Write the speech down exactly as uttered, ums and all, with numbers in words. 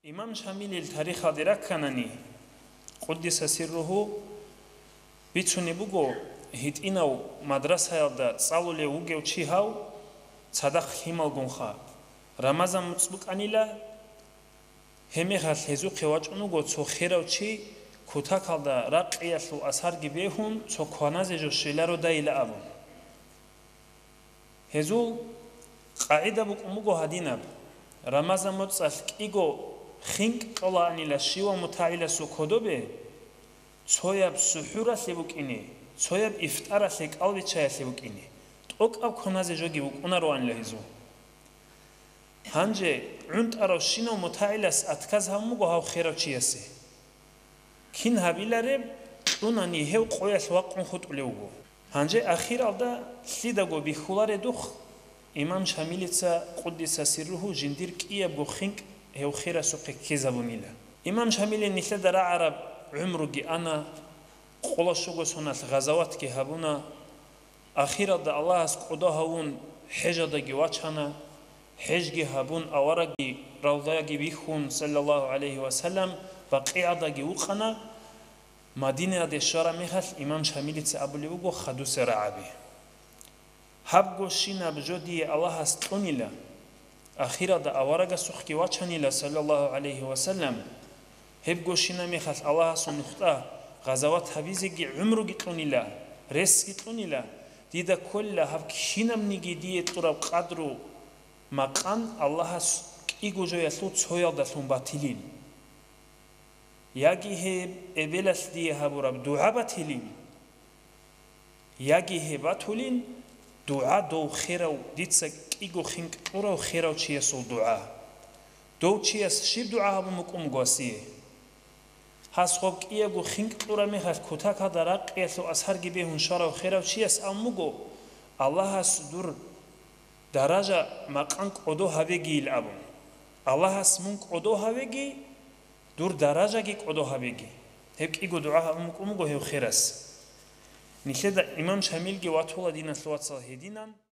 Имам Шамилил тарихалде ракканани, къуддиса сирругьу, бицунеб буго, гьитӀинав мадрасаялда цӀалулев вугев чи гьав, цадахъ лъималгунха, Рамазан муцӀ букӀанила, гьебмехалъ гьезухъе вачӀун вуго цо херав чи, кутакалда ракъиялъул асарги бегьун, цо кваназе жо щвелародайила абун. Гьезул къагӀида букӀун буго гьадинаб: Рамазан моцӀалъ кӀиго хинкӀ кьолаанила щивав мутагӀиласул кодобе, цояб сухӀуралъе букӀине, цояб ифтаралъе кӀалбиччаялъе букӀине, тӀокӀаб кваназе жоги букӀунароанила гьезул. Гьанже гӀунтӀаравщинав мутагӀилас отказ гьабун буго гьав херав чиясе. Кин гьабилареб, кьунани гьев къоялъ вакъун хутӀулев вуго. Гьанже ахиралда лъидаго бихьуларедухъ, имам Шамилица, къуддиса сирругьу, жиндир кӀиябго хинкӀ гьев херасухъе ккезабунила. Имам Шамилил нилъеда рагӀараб гӀумруги ана, къоло щуго соналъ гъазаватги гьабуна, ахиралда Аллагьас кӀодо гьавун, хӀежалдаги вачана, хӀежги гьабун, аварагги равдаги вихьун, саллаллагьу гӀалайгьи ва саллам, БакъигӀалдаги вукъана. Мадинаялде щвараб мехалъ имам Шамилица абулеб буго хадусел рагӀаби: «Гьабго щинаб жо дие Аллагьас кьунила, ахиралда аварагасухъги вачанила, саллаллагьу гӀалайгьи ва саллам, гьебго щинаб мехалъ Аллагьасул нухда гъазават гьабизеги гӀумруги кьунила, ресги кьунила, дида кколила гьаб кинабниги дие кьураб къадру-макъам Аллагьас кӀиго жоялъул цоялдалъун батилин. Яги гьеб эбелалъ дие гьабураб дугӀа батилин, яги гьеб батулин дугӀа дов херав, дица кӀиго хинкӀ кьурав херав чиясул дугӀа». Дов чияс щиб дугӀа гьабун букӀун буго гьасие? Гьас гъоб кӀиябго хинкӀ кьураб мехалъ кутакалда ракъиялъул асарги бегьун щварав херав чияс абун буго: «Аллагьас дур даража-макъам кӀодо гьабегийил», – абун. «Аллагьас мун кӀодо гьавеги, дур даражаги кӀодо гьабеги». Гьеб кӀиго дугӀа гьабун букӀун буго гьев херас. Нилъеда имам Шамилги ватула, диналъул вацал, гьединан.